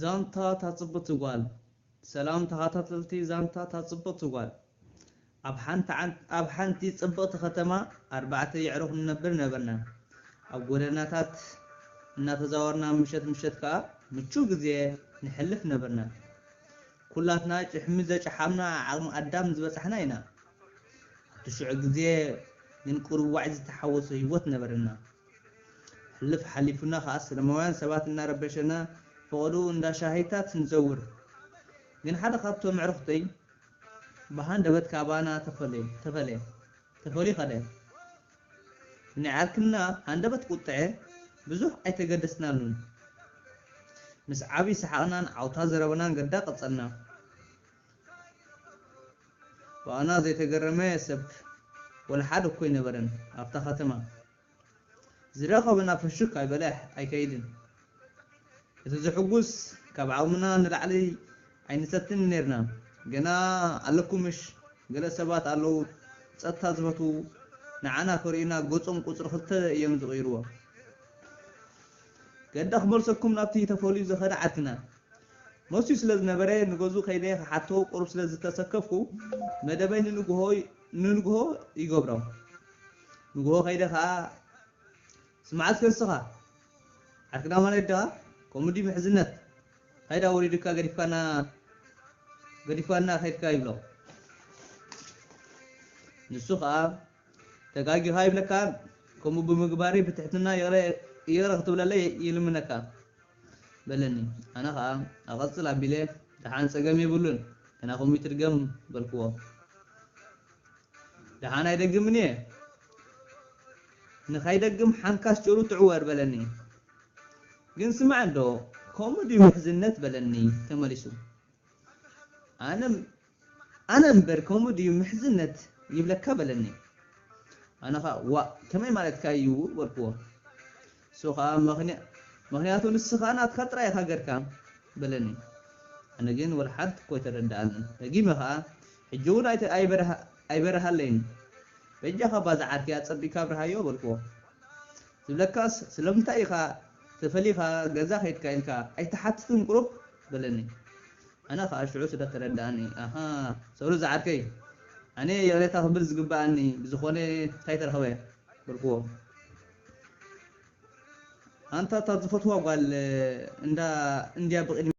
ዛንታ ታጽብቲ ጓል። ሰላም ተኸታተልቲ ዛንታ ታጽብቲ ጓል። ኣብ ሓንቲ ዓን-፣ ኣብ ሓንቲ ጽብቕቲ ከተማ ኣርባዕተ የዕሩኽ ንነብር ነበርና። ኣብ ጎደናታት እናተዛወርና ምሸት ምሸት ከኣ ምቹው ግዜ ንሕልፍ ነበርና። ኩላትና ጭሕሚ ዘጨሓምና ዓቕሚ ኣዳም ዝበጻሕና ኢና። ኣብቲ ሽዑ ግዜ ግን ቁሩብ ዋዒ ዝተሓወሶ ህይወት ነበረና። ሕልፍ ሓሊፉና ከኣ ሰላማውያን ሰባት እናረበሸና ፈቐድኡ እንዳ ሻሂታት ንዘውር። ግን ሓደ ካብቶም ኣዕሩኽተይ ብሃንደበት ካባና ተፈለየ፣ ተፈለየ፣ ተፈልዩ ኸደ። ንዓርክና ሃንደበት ቁጥዐ ብዙሕ ኣይተገደስናሉን። ምስ ዓቢ ሰሓቕናን ዓውታ ዘረባናን ገዳ ቀጸልና። ብኣና ዘይተገረመ ሰብ ወላ ሓደ እኮ ኣይነበረን ኣብታ ከተማ። ዝረኸበና ፍሽክ ኣይበለ ኣይከይድን። እቲ ዘሕጉስ ካብ ዓቕምና ንላዕሊ ኣይንሰትን ኔርና። ገና ኣለኩምሽ ገለ ሰባት ኣለዉ ጸጥታ ዝፈትዉ ንዓና ከርእዩና ገጾም ቁጽሪ ክልተ እዮም ዝቕይርዎ። ገዳ ክመልሰኩም ናብቲ ተፈልዩ ዝኸደ ዓርክና። መስዩ ስለ ዝነበረ ንገዝኡ ከይደ ክሓቶ ቁሩብ ስለ ዝተሰከፍኩ መደበይ ንንግሆ፣ ንንግሆ ይገብሮ። ንግሆ ከይደ ከኣ ስማዕ እስከ ንስኻ ዓርክና ማለት ደኣ ከምኡ ድዩ ምሕዝነት? ከይዳ ወሪዱካ ገዲፍካና፣ ገዲፍካና ከይድካ ይብሎ። ንሱ ከኣ ተጋጊኻ ይብለካ፣ ከምኡ ብምግባረይ ብትሕትና ይቕረ፣ ይቕረ ክትብለለይ ይልምነካ በለኒ። ኣነ ኸኣ ኣቐጽል ኣቢለ ደሓን ጸገም የብሉን፣ ገና ከምኡ ይትድገም በልክዎ። ደሓን ኣይደግምን እየ፣ ንኸይደግም ሓንካስ ጭሩ ትዕወር በለኒ። ግን ስማዕ እንዶ ከምኡ ድዩ ምሕዝነት በለኒ ተመሊሱ። ኣነ ኣነ እምበር ከምኡ ድዩ ምሕዝነት ይብለካ በለኒ። ኣነ ኸኣ ዋእ ከመይ ማለትካ እዩ በልክዎ። ንሱ ኸኣ ምኽንያ-፣ ምኽንያቱ ንስኻ ናትካ ጥራይ ኢኻ ገርካ በለኒ። ኣነ ግን ወላ ሓንቲ እኮ ኣይተረድኣንን። ደጊመ ኸኣ ሕጂ እውን ኣይተ-፣ ኣይበርሃ-፣ ኣይበርሃለይን። በጃኻ እባ ዝዓርከይ ኣጸቢቕካ ኣብርሃዮ በልክዎ። ዝብለካስ ስለምንታይ ኢኻ ተፈሊኻ ገዛ ከይድካ ኢልካ ኣይትሓትትን ቁሩብ በለኒ። ኣነ ኸኣ ሽዑ ስለ ተረድኣኒ ኣሃ ሶሪ ዝዓርከይ ኣነ ይቕሬታ ክብል ዝግብኣኒ ብዝኾነ እንታይ ተረኽበ በልክዎ። ኣንታ እታ ዝፈትዋ ጓል እንዳ እንድያ ብቕድሚ